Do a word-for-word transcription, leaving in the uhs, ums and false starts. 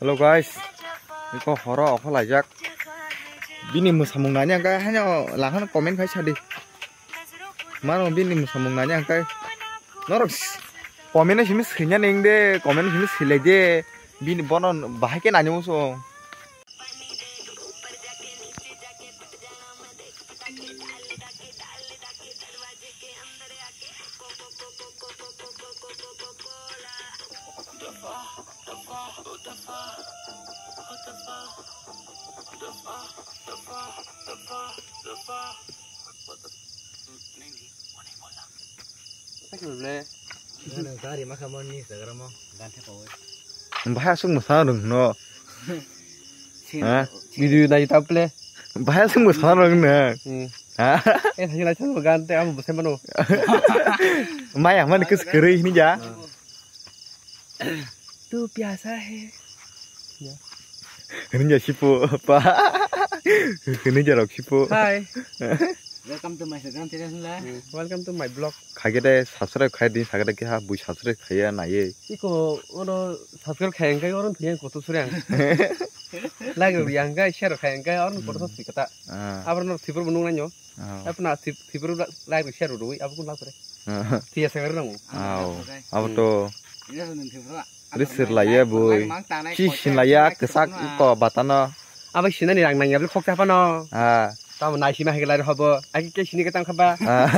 Hello guys, iko horo okho laijak. Bini mwsamung nani ang khe haino lakhano comment khai sadi. Mano bini mwsamung nani ang khe. Norok s-, comment simi swinya ning de, comment simi swilai de. Bini bono bahai khe nani muso. Bahai aswk mwsa rwng no. Ha? Video nai ta ple. Bahai aswk mwsa rwng no. Hmm. Ha? Eh, thani lai thang gan te amo bwsai mano. Maya mani kwswk kwrwi hini ja. Tu pyasa hai. Hini ja sipo pa. Hini ja rok sipo. Hi. Welcome to my Instagram channel la. Welcome to my blog. Khaikhe de subscribe khai di, sakhe de keha bui subscribe khaiya naiye. Iko ono subscribe khai ang kai oro thiyang koto surang. Like rok yang kai, share rok khai ang kai oro koto sab sikata. Ah. Abro no sipur bunung nanyo. Ah. Apna sip-, sipur like share rok rui abo kun lakore. Ah. Tiya sa rang. Aw. Abo to. Ina sa nung sipur. Risir laiya bui. Chi sin laiya kesak ko batano. Abo sinani rang nangya bli khoksa pano. Ah. Tamo nai sima hege lai hobo. Agi ke sini ketang khaba. Ah.